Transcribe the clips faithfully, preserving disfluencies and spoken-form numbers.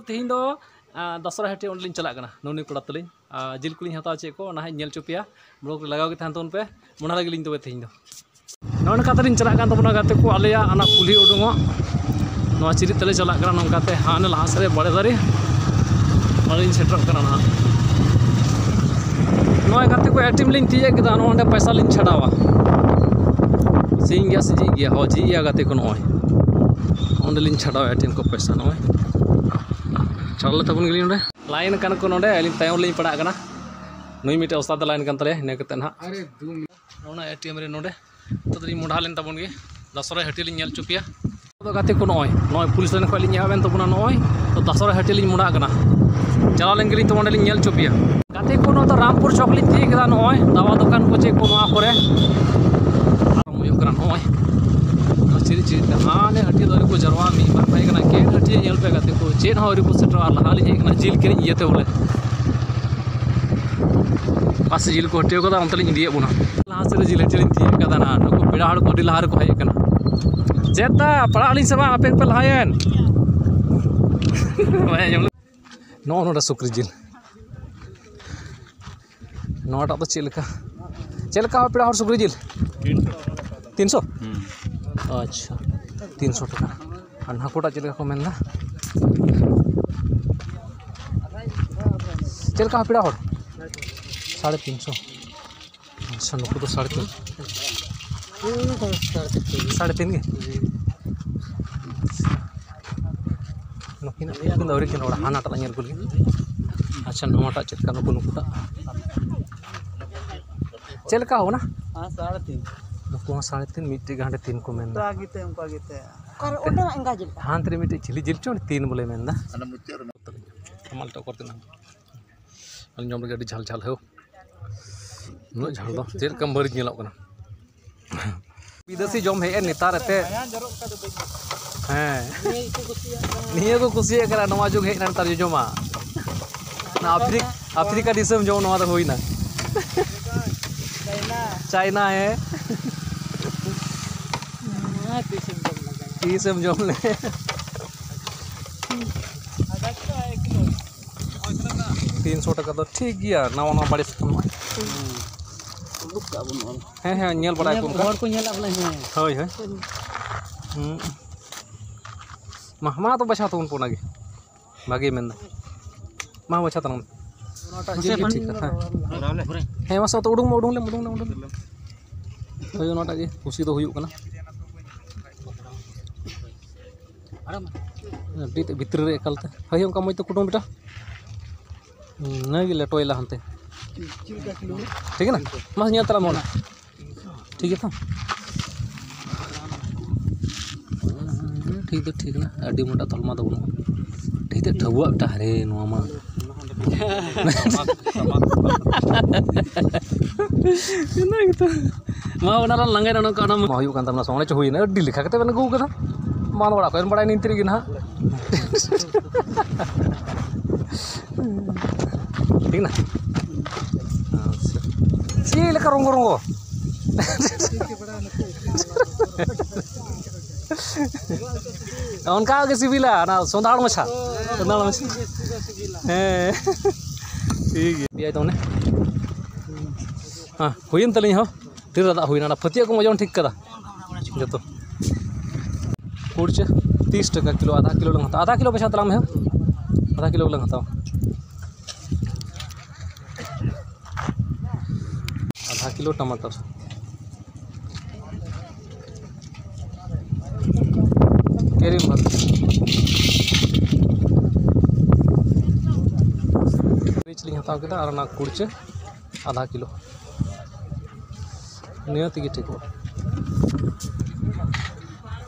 ᱛᱮᱦᱮᱧ ᱫᱚ ᱫᱟᱥᱚᱨᱟ ᱦᱟᱹᱴᱤᱭᱟᱹ, ᱚᱸᱰᱮ ᱞᱤᱧ ᱪᱟᱞᱟᱜ ᱠᱟᱱᱟ᱾ ᱱᱩᱱᱤ ᱠᱚᱲᱟ ᱛᱟᱹᱞᱤᱧ ᱟᱨ ᱡᱤᱞ ᱠᱚᱞᱤᱧ ᱦᱟᱛᱟᱣ ᱪᱮᱫ ᱠᱚ, ᱚᱱᱟ ᱦᱟᱸᱜ ᱤᱧ ᱧᱮᱞ ᱦᱚᱪᱚ ᱯᱮᱭᱟ᱾ ᱵᱞᱚᱜᱽ ᱨᱮ ᱞᱟᱜᱟᱣ ᱜᱮ ᱛᱟᱦᱮᱱ ᱛᱟᱵᱚᱱ ᱯᱮ᱾ ᱢᱚᱱᱮ ᱞᱟᱹᱜᱤᱫ ᱞᱤᱧ ᱛᱚᱵᱮ ᱛᱮᱦᱮᱧ ᱫᱚ ᱱᱚᱜᱼᱚ ᱱᱚᱝᱠᱟ ᱛᱮᱞᱤᱧ ᱪᱟᱞᱟᱜ ᱠᱟᱱ ᱛᱟᱵᱚᱱᱟ ᱜᱟᱛᱮ ᱠᱚ, ᱟᱞᱮᱭᱟᱜ ᱚᱱᱟ ᱠᱩᱞᱦᱤ ᱩᱰᱩᱝᱚᱜ᱾ ᱱᱚᱣᱟ ᱪᱤᱨᱤᱡ ᱛᱮᱞᱮ ᱪᱟᱞᱟᱜ ᱠᱟᱱᱟ ᱱᱚᱝᱠᱟ ᱛᱮ, ᱦᱟᱱᱮ ᱞᱟᱦᱟ ᱥᱮᱫ ᱨᱮ ᱵᱟᱲᱮ ᱫᱟᱨᱮ, ᱚᱸᱰᱮᱞᱤᱧ ᱥᱮᱴᱮᱨᱚᱜ ᱠᱟᱱᱟ ᱱᱟᱦᱟᱜ᱾ ᱱᱚᱜᱼᱚᱭ ᱜᱟᱛᱮ ᱠᱚ, ᱮ ᱴᱤ ᱮᱢ ᱞᱤᱧ ᱛᱤᱭᱟᱹᱜ ᱠᱮᱫᱟ, ᱱᱚᱜᱼᱚ ᱱᱚᱸᱰᱮ ᱯᱚᱭᱥᱟ ᱞᱤᱧ ᱪᱷᱟᱰᱟᱣᱟ᱾ ᱥᱤᱧ ᱜᱮᱭᱟ ᱥᱮ ᱡᱷᱤᱡ ᱜᱮᱭᱟ? ᱦᱚᱸ, ᱡᱷᱤᱡ ᱜᱮᱭᱟ ᱜᱟᱛᱮ ᱠᱚ᱾ ᱱᱚᱜᱼᱚᱭ ᱚᱸᱰᱮᱞᱤᱧ ᱪᱷᱟᱰᱟᱣᱟ ᱮ ᱴᱤ ᱮᱢ ᱠᱚ ᱯᱚᱭᱥᱟ᱾ ᱱᱚᱜᱼᱚᱭ ᱪᱟᱞᱟᱣ ᱞᱮ ᱛᱟᱵᱚᱱ ᱜᱮᱞᱤᱧ ᱱᱚᱸᱰᱮ᱾ ᱞᱟᱭᱤᱱ ᱠᱟᱱᱟ ᱠᱚ ᱱᱚᱸᱰᱮ, ᱟᱹᱞᱤᱧ ᱛᱟᱭᱚᱢ ᱞᱤᱧ ᱯᱟᱲᱟᱜ ᱠᱟᱱᱟ᱾ ᱱᱩᱭ ᱢᱤᱫᱴᱮᱡ ᱚᱥᱟᱫ ᱞᱟᱭᱤᱱ ᱠᱟᱱ ᱛᱟᱞᱮᱭᱟ, ᱤᱱᱟᱹ ᱠᱟᱛᱮ ᱱᱟᱦᱟᱜ ᱚᱱᱟ ᱮ ᱴᱤ ᱮᱢ ᱨᱮ ᱱᱚᱸᱰᱮ ᱱᱤᱛᱚᱜ ᱫᱚᱞᱤᱧ ᱢᱚᱰᱷᱟ ᱞᱮᱱ ᱛᱟᱵᱚᱱ ᱜᱮ, ᱫᱟᱥᱚᱨᱟᱭ ᱦᱟᱹᱴᱤᱭᱟᱹ ᱞᱤᱧ ᱧᱮᱞ ᱦᱚᱪᱚ ᱯᱮᱭᱟ᱾ ᱟᱫᱚ ᱜᱟᱛᱮ ᱠᱚ, ᱱᱚᱜᱼᱚᱭ ᱱᱚᱜᱼᱚᱭ ᱯᱩᱞᱤᱥ ᱞᱟᱭᱤᱱ ᱠᱷᱚᱱ ᱞᱤᱧ ᱮᱦᱚᱵ ᱮᱱ ᱛᱟᱵᱚᱱᱟ᱾ ᱱᱚᱜᱼᱚᱭ ᱛᱚ ᱫᱟᱥᱚᱨᱟᱭ ᱦᱟᱹᱴᱤᱭᱟᱹ ᱞᱤᱧ ᱢᱚᱰᱷᱟᱜ ᱠᱟᱱᱟ, ᱪᱟᱞᱟᱣ ᱞᱮᱱ ᱜᱮᱞᱤᱧ ᱛᱚ ᱚᱸᱰᱮ ᱞᱤᱧ ᱧᱮᱞ ᱦᱚᱪᱚ ᱯᱮᱭᱟ᱾ ᱜᱟᱛᱮ ᱠᱚ, ᱱᱚᱣᱟ ᱫᱚ ᱨᱟᱢᱯᱩᱨ ᱪᱚᱠ ᱞᱤᱧ ᱛᱤᱭᱳᱜ ᱠᱮᱫᱟ᱾ ᱱᱚᱜᱼᱚᱭ ᱫᱟᱣᱟ ᱫᱚᱠᱟᱱ ᱠᱚ ᱪᱮᱫ ᱠᱚ ᱱᱚᱣᱟ ᱠᱚᱨᱮ ᱟᱨᱟᱢ ᱦᱩᱭᱩᱜ ᱠᱟᱱᱟ᱾ ᱱᱚᱜᱼᱚᱭ ᱪᱤᱨᱤᱡ ᱪᱤᱨᱤᱡ ᱛᱮ ᱦᱟᱱᱮ ᱦᱟᱹᱴᱤᱭᱟᱹ ᱫᱚ ᱟᱹᱣᱨᱤ ᱠᱚ ᱡᱟᱨᱣᱟ, ᱢᱤᱫ ᱵᱟᱨ ᱛᱟᱦᱮᱸ ᱠᱟᱱᱟ᱾ ᱪᱮᱫ ᱦᱟᱹᱴᱤᱭᱟᱹ ᱧᱮᱞ ᱯᱮ ᱜᱟᱛᱮ ᱠᱚ, ᱪᱮᱫ ᱦᱚᱸ ᱟᱹᱣᱨᱤ ᱠᱚ ᱥᱮᱴᱮᱨᱚᱜᱼᱟ᱾ ᱞᱟᱦᱟ ᱞᱤᱧ ᱦᱮᱡ ᱠᱟᱱᱟ ᱡᱤᱞ ᱠᱤᱨᱤᱧ ᱤᱭᱟᱹᱛᱮ ᱵᱚᱞᱮ᱾ ᱚᱠᱟ ᱥᱮᱫ ᱡᱤᱞ ᱠᱚ ᱦᱟᱹᱴᱤᱭᱟᱹ ᱠᱟᱫᱟ, ᱚᱱᱛᱮ ᱞᱤᱧ ᱤᱫᱤᱭᱮᱫ ᱵᱚᱱᱟ᱾ ᱞᱟᱦᱟ ᱥᱮᱫ ᱨᱮ ᱡᱤᱞ ᱦᱟᱹᱴᱤᱭᱟᱹ ᱞᱤᱧ ᱛᱤᱭᱳᱜ ᱠᱟᱫᱟ ᱱᱟᱦᱟᱜ᱾ ᱱᱩᱠᱩ ᱯᱮᱲᱟ ᱦᱚᱲ ᱠᱚ ᱟᱹᱰᱤ ᱞᱟᱦᱟ ᱨᱮᱠᱚ ᱦᱮᱡ ᱟᱠᱟᱱᱟ᱾ ᱪᱮᱫ ᱫᱟ, ᱯᱟᱲᱟᱜ ᱟᱹᱞᱤᱧ ᱥᱮ ᱵᱟᱝ? ᱟᱯᱮ ᱜᱮᱯᱮ ᱞᱟᱦᱟᱭᱮᱱ᱾ ᱵᱟᱭ ᱟᱸᱡᱚᱢ ᱞᱮᱫᱟ᱾ ᱱᱚᱜᱼᱚ ᱱᱚᱰᱮ ᱥᱩᱠᱨᱤ ᱡᱤᱞ᱾ ᱱᱚᱣᱟᱴᱟᱜ ᱫᱚ ᱪᱮᱫ ᱞᱮᱠᱟ? ᱪᱮᱫ ᱞᱮᱠᱟ ᱯᱮᱲᱟ ᱦᱚᱲ ᱥᱩᱠᱨᱤ ᱡᱤᱞ? ᱛᱤᱱᱥᱚ᱾ ᱦᱩᱸ᱾ ᱟᱪᱪᱷᱟ, ᱛᱤᱱᱥᱚ ᱴᱟᱠᱟ᱾ ᱟᱨ ᱱᱟᱠᱩᱴᱟᱜ ᱪᱮᱫ ᱞᱮᱠᱟ ᱠᱚ ᱢᱮᱱᱫᱟ? ᱪᱮᱫ ᱞᱮᱠᱟ ᱯᱮᱲᱟ ᱦᱚᱲ? ᱥᱟᱲᱮ ᱛᱤᱱᱥᱚ᱾ ᱟᱪᱪᱷᱟ, ᱱᱩᱠᱩ ᱫᱚ ᱥᱟᱲᱮ ᱛᱤᱱ᱾ ᱥᱟᱲᱮ ᱛᱤᱱ ᱜᱮ? ᱱᱩᱠᱤᱱᱟᱜ ᱱᱩᱠᱤᱱ ᱫᱚ ᱟᱹᱣᱨᱤ ᱠᱤᱱ ᱨᱚᱲᱟ, ᱦᱟᱱᱟᱴᱟᱜ ᱞᱟᱝ ᱧᱮᱞ ᱠᱚ ᱞᱮᱜᱮ᱾ ᱟᱪᱪᱷᱟ, ᱱᱚᱣᱟᱴᱟᱜ ᱪᱮᱫ ᱞᱮᱠᱟ? ᱱᱩᱠᱩ, ᱱᱩᱠᱩᱴᱟᱜ ᱪᱮᱫ ᱞᱮᱠᱟ ᱦᱚᱸ ᱚᱱᱟ? ᱦᱮᱸ, ᱥᱟᱲᱮ ᱛᱤᱱ᱾ ᱱᱩᱠᱩ ᱦᱚᱸ ᱥᱟᱲᱮ ᱛᱤᱱ, ᱢᱤᱫᱴᱮᱡ ᱜᱮ ᱦᱟᱸᱰᱮ ᱛᱤᱱ ᱠᱚ ᱢᱮᱱᱫᱟ᱾ ᱚᱱᱠᱟ ᱜᱮᱛᱮ, ᱚᱱᱠᱟ ᱜᱮᱛᱮ᱾ ᱟᱨ ᱚᱸᱰᱮ ᱢᱟ ᱮᱸᱜᱟ ᱡᱤᱞ ᱠᱟᱱᱟ᱾ ᱦᱟᱱᱛᱮ ᱨᱮ ᱢᱤᱫᱴᱮᱡ ᱪᱤᱞᱤ ᱡᱤᱞ ᱪᱚᱝ, ᱛᱤᱱ ᱵᱚᱞᱮ ᱢᱮᱱᱫᱟ᱾ ᱦᱟᱱᱟ ᱢᱩᱪᱟᱹᱫ ᱨᱮ᱾ ᱦᱟᱢᱟᱞ ᱴᱚᱠᱚᱨ ᱛᱮ ᱱᱟᱝ᱾ ᱟᱨ ᱡᱚᱢ ᱞᱟᱹᱜᱤᱫ ᱟᱹᱰᱤ ᱡᱷᱟᱞ ᱡᱷᱟᱞ ᱦᱮᱣ᱾ ᱩᱱᱟᱹᱜ ᱡᱷᱟᱞ ᱫᱚ ᱪᱮᱫ ᱞᱮᱠᱟ ᱢᱟᱹᱨᱤᱪ ᱧᱮᱞᱚᱜ ᱠᱟᱱᱟ᱾ ᱵᱤᱫᱮᱥᱤ ᱡᱚᱢ ᱦᱮᱡ ᱮᱱ ᱱᱮᱛᱟᱨ ᱮᱛᱮ᱾ ᱦᱮᱸ, ᱱᱤᱭᱟᱹ ᱠᱚ ᱠᱩᱥᱤᱭᱟᱜ ᱠᱟᱱᱟ, ᱱᱚᱣᱟ ᱡᱩᱜᱽ ᱦᱮᱡ ᱮᱱᱟ ᱱᱮᱛᱟᱨ ᱡᱚᱡᱚᱢᱟᱜ᱾ ᱚᱱᱟ ᱟᱯᱷᱨᱤᱠ-, ᱟᱯᱷᱨᱤᱠᱟ ᱫᱤᱥᱚᱢ ᱡᱚᱢ ᱱᱚᱣᱟ ᱫᱚ ᱦᱩᱭᱱᱟ᱾ ᱪᱟᱭᱱᱟ᱾ ᱪᱟᱭᱱᱟ ᱦᱮᱸ᱾ ᱱᱚᱣᱟ ᱛᱤᱥᱮᱢ ᱡᱚᱢ ᱞᱮᱜᱟ? ᱛᱤᱥᱮᱢ ᱡᱚᱢ ᱞᱮ? ᱟᱫᱷᱟ ᱛᱤᱱᱥᱚ ᱴᱟᱠᱟ ᱫᱚ ᱴᱷᱤᱠ ᱜᱮᱭᱟ, ᱱᱟᱣᱟ ᱱᱟᱣᱟ ᱵᱟᱲᱮ ᱥᱟᱠᱟᱢ ᱢᱟ᱾ ᱩᱰᱩᱠ ᱠᱟᱜ ᱵᱚᱱ ᱱᱚᱣᱟ᱾ ᱦᱮᱸ, ᱦᱮᱸ, ᱧᱮᱞ ᱵᱟᱲᱟᱭ ᱠᱚ ᱚᱱᱠᱟ᱾ ᱦᱚᱲ ᱠᱚ ᱧᱮᱞᱟ ᱵᱚᱞᱮ, ᱦᱮᱸ᱾ ᱦᱳᱭ, ᱦᱳᱭ᱾ ᱦᱩᱸ᱾ ᱢᱟ, ᱢᱟ ᱛᱚ ᱵᱟᱪᱷᱟᱣ ᱛᱟᱵᱚᱱ ᱯᱮ ᱚᱱᱟᱜᱮ᱾ ᱵᱷᱟᱜᱮ ᱢᱮᱱᱫᱟ᱾ ᱢᱟ ᱵᱟᱪᱷᱟᱣ ᱛᱟᱞᱟᱝ ᱢᱮ᱾ ᱚᱱᱟᱴᱟᱜ ᱡᱤᱞ ᱜᱮ ᱴᱷᱤᱠᱟ, ᱦᱮᱸ᱾ ᱦᱮᱸ, ᱢᱟᱥᱮ ᱚᱛ ᱩᱰᱩᱝ ᱢᱮ, ᱩᱰᱩᱝ ᱞᱮᱢ, ᱩᱰᱩᱝ ᱞᱮᱢ, ᱩᱰᱩᱝ ᱞᱮᱢ᱾ ᱦᱳᱭ, ᱚᱱᱟᱴᱟᱜ ᱜᱮ ᱠᱩᱥᱤ ᱫᱚ ᱦᱩᱭᱩᱜ ᱠᱟᱱᱟ᱾ ᱟᱹᱰᱤ ᱛᱮᱫ ᱵᱷᱤᱛᱨᱤ ᱨᱮ ᱮᱠᱟᱞ ᱛᱮ᱾ ᱦᱳᱭ, ᱚᱱᱠᱟ ᱢᱚᱡᱽ ᱛᱮ ᱠᱩᱴᱟᱹᱢ ᱵᱮᱴᱟ᱾ ᱦᱩᱸ, ᱤᱱᱟᱹ ᱜᱮ ᱞᱮᱴᱚᱭ ᱞᱟᱦᱟᱱᱛᱮ᱾ ᱪᱮᱫ ᱞᱮᱠᱟ ᱠᱤᱞᱳ? ᱴᱷᱤᱠ ᱜᱮ ᱱᱟ? ᱢᱟ ᱧᱮᱞ ᱛᱟᱨᱟ ᱢᱟ ᱚᱱᱟ᱾ ᱴᱷᱤᱠ ᱜᱮᱭᱟ ᱛᱚ? ᱴᱷᱤᱠ ᱫᱚ ᱴᱷᱤᱠ ᱱᱟ, ᱟᱹᱰᱤ ᱢᱚᱴᱟ ᱛᱚᱞᱢᱟ ᱫᱚ ᱵᱟᱹᱱᱩᱜᱼᱟ᱾ ᱴᱷᱤᱠ ᱛᱮ ᱴᱷᱟᱹᱣᱟᱹᱜ ᱢᱤᱫᱴᱟᱝ, ᱦᱟᱭᱨᱮ, ᱱᱚᱣᱟ ᱢᱟ᱾ ᱤᱱᱟᱹ ᱜᱮᱛᱚ᱾ ᱢᱟ ᱚᱱᱟ ᱨᱮ ᱞᱟᱸᱜᱟᱭ ᱱᱟ, ᱱᱚᱝᱠᱟ ᱚᱱᱟ ᱢᱟ ᱦᱩᱭᱩᱜ ᱠᱟᱱ ᱛᱟᱵᱚᱱᱟ, ᱥᱚᱝᱜᱮ ᱪᱚ ᱦᱩᱭᱱᱟ, ᱟᱹᱰᱤ ᱞᱮᱠᱷᱟ ᱠᱟᱛᱮ ᱵᱮᱱ ᱟᱹᱜᱩ ᱠᱟᱫᱟ᱾ ᱵᱟᱝ ᱫᱚ ᱚᱲᱟᱜ ᱠᱷᱚᱱ ᱵᱟᱲᱟᱭ ᱱᱤᱱ ᱛᱤᱨᱤᱜ ᱜᱮ ᱱᱟᱦᱟᱜ᱾ ᱴᱷᱤᱠ ᱱᱟ? ᱟᱪᱪᱷᱟ᱾ ᱪᱮᱫ ᱞᱮᱠᱟ ᱨᱚᱝᱜᱚ ᱨᱚᱝᱜᱚ? ᱚᱱᱠᱟ ᱜᱮ ᱥᱤᱵᱤᱞᱟ, ᱚᱱᱟ ᱥᱚᱸᱫᱷᱟᱲ ᱢᱟᱪᱷᱟ᱾ ᱥᱚᱸᱫᱷᱟᱲ ᱢᱟᱪᱷᱟ᱾ ᱦᱮᱸ᱾ ᱴᱷᱤᱠ ᱜᱮᱭᱟ᱾ ᱯᱮᱸᱭᱟᱡᱽ ᱫᱚ ᱚᱱᱮ᱾ ᱦᱮᱸ, ᱦᱩᱭᱮᱱ ᱛᱟᱹᱞᱤᱧ ᱦᱚᱸ᱾ ᱰᱷᱮᱨ ᱫᱟᱜ ᱦᱩᱭᱱᱟ, ᱚᱱᱟ ᱯᱷᱟᱹᱛᱭᱟᱹᱜ ᱠᱚᱢ ᱳᱡᱚᱱ ᱴᱷᱤᱠ ᱠᱟᱫᱟ ᱡᱚᱛᱚ᱾ ᱠᱩᱲᱪᱟᱹ ᱛᱤᱥ ᱴᱟᱠᱟ ᱠᱤᱞᱳ, ᱟᱫᱷᱟ ᱠᱤᱞᱳ ᱞᱟᱝ ᱦᱟᱛᱟᱣᱟ, ᱟᱫᱷᱟ ᱠᱤᱞᱳ ᱵᱟᱪᱷᱟᱣ ᱛᱟᱞᱟᱝ ᱢᱮ, ᱦᱮᱸ, ᱟᱫᱷᱟ ᱠᱤᱞᱳ ᱜᱮᱞᱟᱝ ᱦᱟᱛᱟᱣᱟ᱾ ᱟᱫᱷᱟ ᱠᱤᱞᱳ ᱴᱟᱢᱟᱴᱟᱨ᱾ ᱠᱮᱨᱤᱢ ᱵᱷᱟᱜᱽ᱾ ᱢᱟᱹᱨᱤᱪ ᱞᱤᱧ ᱦᱟᱛᱟᱣ ᱠᱮᱫᱟ ᱟᱨ ᱚᱱᱟ ᱠᱩᱲᱪᱟᱹ ᱟᱫᱷᱟ ᱠᱤᱞᱳ᱾ ᱱᱤᱭᱟᱹ ᱛᱮᱜᱮ ᱴᱷᱤᱠᱚᱜᱼᱟ᱾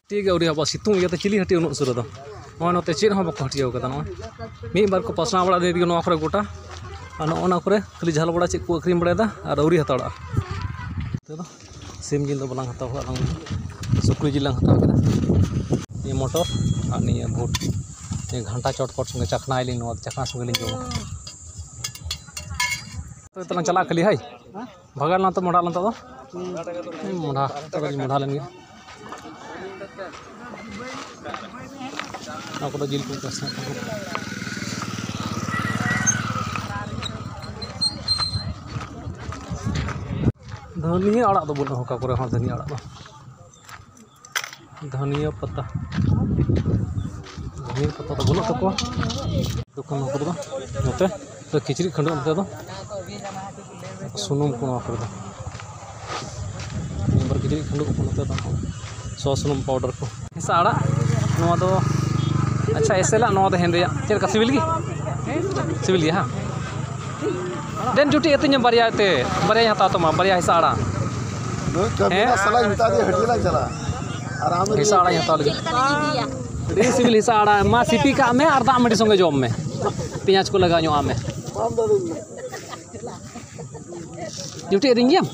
ᱴᱷᱤᱠ ᱜᱮ, ᱟᱹᱣᱨᱤ ᱟᱵᱚ ᱥᱤᱛᱩᱝ ᱤᱭᱟᱹᱛᱮ ᱪᱤᱞᱤ ᱦᱟᱹᱴᱤᱭᱟᱹ ᱩᱱᱟᱹᱜ ᱥᱩᱨ ᱨᱮᱫᱚ᱾ ᱱᱚᱜᱼᱚᱭ ᱱᱚᱛᱮ ᱪᱮᱫ ᱦᱚᱸ ᱵᱟᱠᱚ ᱦᱟᱹᱴᱤᱭᱟᱹᱣ ᱠᱟᱫᱟ᱾ ᱱᱚᱜᱼᱚᱭ ᱢᱤᱫ ᱵᱟᱨ ᱠᱚ ᱯᱟᱥᱱᱟᱣ ᱵᱟᱲᱟ ᱤᱫᱤᱭᱮᱫ ᱜᱮ ᱱᱚᱣᱟ ᱠᱚᱨᱮ ᱜᱚᱴᱟ᱾ ᱟᱨ ᱱᱚᱜᱼᱚ ᱱᱚᱣᱟ ᱠᱚᱨᱮ ᱠᱷᱟᱹᱞᱤ ᱡᱷᱟᱞ ᱵᱟᱲᱟ ᱪᱮᱫ ᱠᱚ ᱟᱹᱠᱷᱨᱤᱧ ᱵᱟᱲᱟᱭᱮᱫᱟ ᱟᱨ ᱟᱹᱣᱨᱤ ᱦᱟᱛᱟᱲᱟᱜᱼᱟ᱾ ᱱᱚᱛᱮ ᱫᱚ ᱥᱤᱢ ᱡᱤᱞ ᱫᱚ ᱵᱟᱞᱟᱝ ᱦᱟᱛᱟᱣ ᱠᱟᱜᱼᱟ, ᱥᱩᱠᱨᱤ ᱡᱤᱞ ᱞᱟᱝ ᱦᱟᱛᱟᱣ ᱠᱮᱫᱟ᱾ ᱱᱤᱭᱟᱹ ᱢᱚᱴᱚᱨ ᱟᱨ ᱱᱤᱭᱟᱹ ᱵᱷᱩᱴ, ᱱᱤᱭᱟᱹ ᱜᱷᱟᱱᱴᱟ ᱪᱚᱴᱯᱚᱴ ᱥᱚᱸᱜᱮ ᱪᱟᱠᱷᱱᱟᱭᱟᱞᱤᱧ, ᱱᱚᱣᱟ ᱫᱚ ᱪᱟᱠᱷᱱᱟ ᱥᱚᱸᱜᱮ ᱞᱤᱧ ᱡᱚᱢᱟ᱾ ᱛᱚ ᱪᱟᱞᱟᱜ ᱠᱷᱟᱹᱞᱤ ᱦᱟᱭ᱾ ᱵᱷᱟᱜᱟᱲ ᱞᱟᱝ ᱛᱚ ᱢᱚᱰᱟᱜ ᱞᱟᱝ ᱛᱚ᱾ ᱢᱚᱰᱟ, ᱛᱚᱵᱮ ᱢᱚᱰᱟ ᱞᱮᱱ ᱜᱮ᱾ ᱚᱱᱟ ᱠᱚᱫᱚ ᱡᱤᱞ ᱠᱚ ᱪᱟᱥ ᱠᱟᱱᱟ᱾ ᱫᱷᱟᱹᱱᱤᱭᱟᱹ ᱟᱲᱟᱜ ᱫᱚ ᱵᱟᱹᱱᱩᱜᱼᱟ ᱚᱠᱟ ᱠᱚᱨᱮ ᱦᱚᱸ, ᱫᱷᱟᱹᱱᱤᱭᱟᱹ ᱟᱲᱟᱜ ᱫᱚ᱾ ᱫᱷᱟᱹᱱᱤᱭᱟᱹ ᱯᱟᱛᱟ, ᱫᱷᱟᱹᱱᱤᱭᱟᱹ ᱯᱟᱛᱟ ᱫᱚ ᱵᱟᱹᱱᱩᱜ ᱛᱟᱠᱚᱣᱟ ᱫᱚᱠᱟᱱ ᱠᱚᱨᱮ ᱫᱚ᱾ ᱱᱚᱛᱮ ᱫᱚ ᱠᱤᱪᱨᱤᱡ ᱠᱷᱟᱹᱰᱩᱣᱟᱹᱜ, ᱱᱚᱛᱮ ᱫᱚ ᱥᱩᱱᱩᱢ ᱠᱚ, ᱱᱚᱣᱟ ᱠᱚᱨᱮ ᱫᱚ ᱢᱤᱫ ᱵᱟᱨ ᱠᱤᱪᱨᱤᱡ ᱠᱷᱟᱹᱰᱩᱣᱟᱹᱜ ᱠᱚ, ᱱᱚᱛᱮ ᱫᱚ ᱥᱚ ᱥᱩᱱᱩᱢ ᱯᱟᱣᱰᱟᱨ ᱠᱚ᱾ ᱦᱮᱸᱥᱟᱜ ᱟᱲᱟᱜ, ᱱᱚᱣᱟ ᱫᱚ, ᱟᱪᱪᱷᱟ, ᱮᱥᱮᱞᱟᱜ, ᱱᱚᱣᱟ ᱫᱚ ᱦᱮᱸᱫᱮᱭᱟᱜ᱾ ᱪᱮᱫ ᱞᱮᱠᱟ, ᱥᱤᱵᱤᱞ ᱜᱮ? ᱥᱤᱵᱤᱞ ᱜᱮᱭᱟ, ᱦᱮᱸ? ᱫᱮᱱ ᱡᱩᱴᱤ ᱟᱹᱛᱤᱧᱟ ᱵᱟᱨᱭᱟ ᱛᱮ, ᱵᱟᱨᱭᱟᱧ ᱦᱟᱛᱟᱣ ᱛᱟᱢᱟ, ᱵᱟᱨᱭᱟ ᱦᱮᱸᱥᱟᱜ ᱟᱲᱟᱜ᱾ ᱱᱩᱭ ᱠᱟᱹᱢᱤ ᱦᱮᱸ? ᱨᱮᱱᱟᱜ ᱥᱟᱞᱟᱧ ᱢᱮᱛᱟ ᱫᱮᱭᱟ, ᱦᱟᱹᱴᱭᱟᱹ ᱞᱟᱝ ᱪᱟᱞᱟᱜᱼᱟ᱾ ᱟᱨ ᱟᱢ ᱦᱮᱸᱥᱟᱜ ᱟᱲᱟᱜ ᱤᱧ ᱦᱟᱛᱟᱣ ᱞᱟᱹᱜᱤᱫ᱾ ᱟᱹᱰᱤ ᱥᱤᱵᱤᱞ ᱦᱮᱸᱥᱟᱜ ᱟᱲᱟᱜ, ᱢᱟ ᱥᱤᱯᱤ ᱠᱟᱜ ᱢᱮ ᱟᱨ ᱫᱟᱜ ᱢᱟᱹᱰᱤ ᱥᱚᱸᱜᱮ ᱡᱚᱢ ᱢᱮ᱾ ᱯᱮᱸᱭᱟᱡᱽ ᱠᱚ ᱞᱟᱜᱟᱣ ᱧᱚᱜ ᱟᱜ ᱢᱮ᱾ ᱡᱩᱴᱤ ᱟᱹᱫᱤᱧ ᱜᱮᱭᱟᱢ?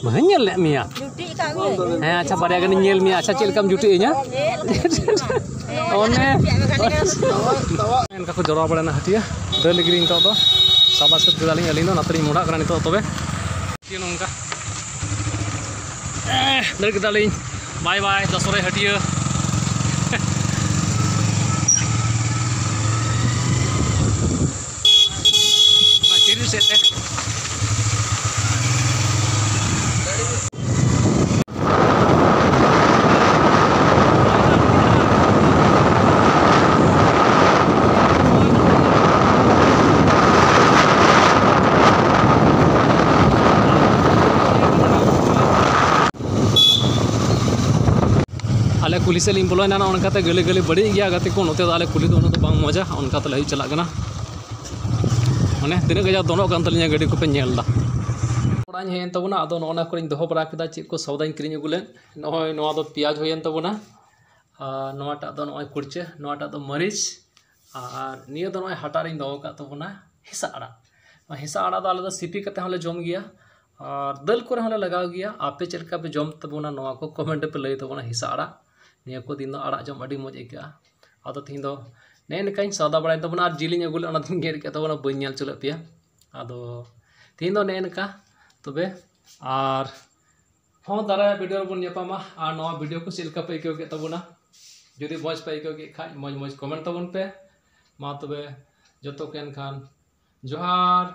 ᱵᱟᱹᱧ ᱧᱮᱞ ᱞᱮᱫ ᱢᱮᱭᱟ᱾ ᱦᱮᱸ, ᱟᱪᱪᱷᱟ, ᱵᱟᱨᱭᱟ ᱜᱟᱱᱤᱧ ᱧᱮᱞ ᱢᱮᱭᱟ᱾ ᱟᱪᱪᱷᱟ, ᱪᱮᱫ ᱞᱮᱠᱟᱢ ᱡᱩᱴᱤ ᱟᱹᱧᱟ? ᱚᱱᱮ ᱚᱱᱠᱟ ᱠᱚ ᱡᱚᱲᱟᱣ ᱵᱟᱲᱟᱭᱮᱱᱟ ᱦᱟᱹᱴᱭᱟᱹ᱾ ᱫᱟᱹᱲ ᱞᱟᱹᱜᱤᱫ ᱞᱤᱧ ᱱᱤᱛᱚᱜ ᱫᱚ ᱥᱟᱵᱟ ᱥᱟᱹᱛ ᱠᱮᱫᱟᱞᱤᱧ ᱟᱹᱞᱤᱧ ᱫᱚ, ᱚᱱᱟᱛᱮᱞᱤᱧ ᱢᱚᱰᱟᱜ ᱠᱟᱱᱟ ᱱᱤᱛᱚᱜ᱾ ᱛᱚᱵᱮ ᱱᱚᱝᱠᱟ ᱫᱟᱹᱲ ᱠᱮᱫᱟᱞᱤᱧ᱾ ᱵᱟᱭ ᱵᱟᱭ, ᱫᱚᱥᱚᱨᱮ ᱦᱟᱹᱴᱭᱟᱹ᱾ ᱚᱱᱟ ᱪᱤᱨᱤ ᱥᱮᱫ ᱛᱮ᱾ ᱟᱞᱮ ᱠᱩᱞᱦᱤ ᱥᱮᱫ ᱞᱤᱧ ᱵᱚᱞᱚᱭᱮᱱᱟ, ᱱᱚᱜᱼᱚ ᱱᱚᱝᱠᱟᱛᱮ ᱜᱟᱹᱞᱤ ᱜᱟᱹᱞᱤ ᱵᱟᱹᱲᱤᱡ ᱜᱮᱭᱟ ᱜᱟᱛᱮ ᱠᱚ᱾ ᱱᱚᱛᱮ ᱫᱚ ᱟᱞᱮ ᱠᱩᱞᱦᱤ ᱫᱚ ᱩᱱᱟᱹᱜ ᱫᱚ ᱵᱟᱝ ᱢᱚᱡᱟ, ᱚᱱᱠᱟ ᱛᱮᱞᱮ ᱦᱮᱡ ᱪᱟᱞᱟᱜ ᱠᱟᱱᱟ᱾ ᱢᱟᱱᱮ ᱛᱤᱱᱟᱹᱜ ᱠᱟᱡᱟᱠ ᱫᱚᱱᱚᱜ ᱠᱟᱱ ᱛᱟᱹᱞᱤᱧᱟ ᱜᱟᱹᱰᱤ ᱠᱚᱯᱮ ᱧᱮᱞ ᱮᱫᱟ᱾ ᱚᱲᱟᱜ ᱤᱧ ᱦᱮᱡ ᱮᱱ ᱛᱟᱵᱚᱱᱟ, ᱟᱫᱚ ᱱᱚᱜᱼᱚ ᱱᱚᱣᱟ ᱠᱚᱨᱮᱧ ᱫᱚᱦᱚ ᱵᱟᱲᱟ ᱠᱮᱫᱟ ᱪᱮᱫ ᱠᱚ ᱥᱚᱣᱫᱟᱧ ᱠᱤᱨᱤᱧ ᱟᱹᱜᱩ ᱞᱮᱫ᱾ ᱱᱚᱜᱼᱚᱭ ᱱᱚᱣᱟ ᱫᱚ ᱯᱮᱸᱭᱟᱡᱽ ᱦᱩᱭᱮᱱ ᱛᱟᱵᱚᱱᱟ, ᱟᱨ ᱱᱚᱣᱟᱴᱟᱜ ᱫᱚ ᱱᱚᱜᱼᱚᱭ ᱠᱩᱲᱪᱟᱹ, ᱱᱚᱣᱟᱴᱟᱜ ᱫᱚ ᱢᱟᱹᱨᱤᱪ, ᱟᱨ ᱱᱤᱭᱟᱹ ᱫᱚ ᱱᱚᱜᱼᱚᱭ ᱦᱟᱴᱟᱜ ᱨᱤᱧ ᱫᱚᱦᱚ ᱟᱠᱟᱫ ᱛᱟᱵᱚᱱᱟ ᱦᱮᱸᱥᱟᱜ ᱟᱲᱟᱜ᱾ ᱱᱚᱣᱟ ᱦᱮᱸᱥᱟᱜ ᱟᱲᱟᱜ ᱫᱚ ᱟᱞᱮ ᱫᱚ ᱥᱤᱯᱤ ᱠᱟᱛᱮ ᱦᱚᱸᱞᱮ ᱡᱚᱢ ᱜᱮᱭᱟ, ᱟᱨ ᱫᱟᱹᱞ ᱠᱚᱨᱮ ᱦᱚᱸᱞᱮ ᱞᱟᱜᱟᱣ ᱜᱮᱭᱟ᱾ ᱟᱯᱮ ᱪᱮᱫ ᱞᱮᱠᱟ ᱯᱮ ᱡᱚᱢ ᱛᱟᱵᱚᱱᱟ, ᱱᱚᱣᱟ ᱠᱚ ᱠᱚᱢᱮᱱᱴ ᱨᱮᱯᱮ ᱞᱟᱹᱭ ᱛᱟᱵᱚᱱᱟ᱾ ᱦᱮᱸᱥᱟᱜ ᱟᱲᱟᱜ ᱱᱤᱭᱟᱹ ᱠᱚ ᱫᱤᱱ ᱫᱚ ᱟᱲᱟᱜ ᱡᱚᱢ ᱟᱹᱰᱤ ᱢᱚᱡᱽ ᱟᱹᱭᱠᱟᱹᱜᱼᱟ᱾ ᱟᱫᱚ ᱛᱤᱦᱤᱧ ᱫᱚ ᱱᱮᱜᱼᱮ ᱱᱮᱝᱠᱟᱧ ᱥᱟᱣᱫᱟ ᱵᱟᱲᱟᱭᱮᱱ ᱛᱟᱵᱚᱱᱟ, ᱟᱨ ᱡᱤᱞᱤᱧ ᱟᱹᱜᱩ ᱞᱮᱫ, ᱚᱱᱟ ᱫᱚᱧ ᱜᱮᱫ ᱠᱮᱫ ᱛᱟᱵᱚᱱᱟ, ᱵᱟᱹᱧ ᱧᱮᱞ ᱦᱚᱪᱚ ᱞᱮᱫ ᱯᱮᱭᱟ᱾ ᱟᱫᱚ ᱛᱤᱦᱤᱧ ᱫᱚ ᱱᱮᱜᱼᱮ ᱱᱮᱝᱠᱟ ᱛᱚᱵᱮ, ᱟᱨ ᱦᱚᱸ ᱫᱟᱨᱟᱭ ᱵᱷᱤᱰᱤᱭᱳ ᱨᱮᱵᱚᱱ ᱧᱟᱯᱟᱢᱟ᱾ ᱟᱨ ᱱᱚᱣᱟ ᱵᱷᱤᱰᱤᱭᱳ ᱠᱚ ᱪᱮᱫ ᱞᱮᱠᱟ ᱯᱮ ᱟᱹᱭᱠᱟᱹᱣ ᱠᱮᱫ ᱛᱟᱵᱚᱱᱟ? ᱡᱩᱫᱤ ᱢᱚᱡᱽ ᱯᱮ ᱟᱹᱭᱠᱟᱹᱣ ᱠᱮᱫ ᱠᱷᱟᱡ, ᱢᱚᱡᱽ ᱢᱚᱡᱽ ᱠᱚᱢᱮᱱᱴ ᱛᱟᱵᱚᱱ ᱯᱮ᱾ ᱢᱟ ᱛᱚᱵᱮ ᱡᱚᱛᱚ ᱠᱚ ᱮᱱᱠᱷᱟᱱ ᱡᱚᱦᱟᱨ᱾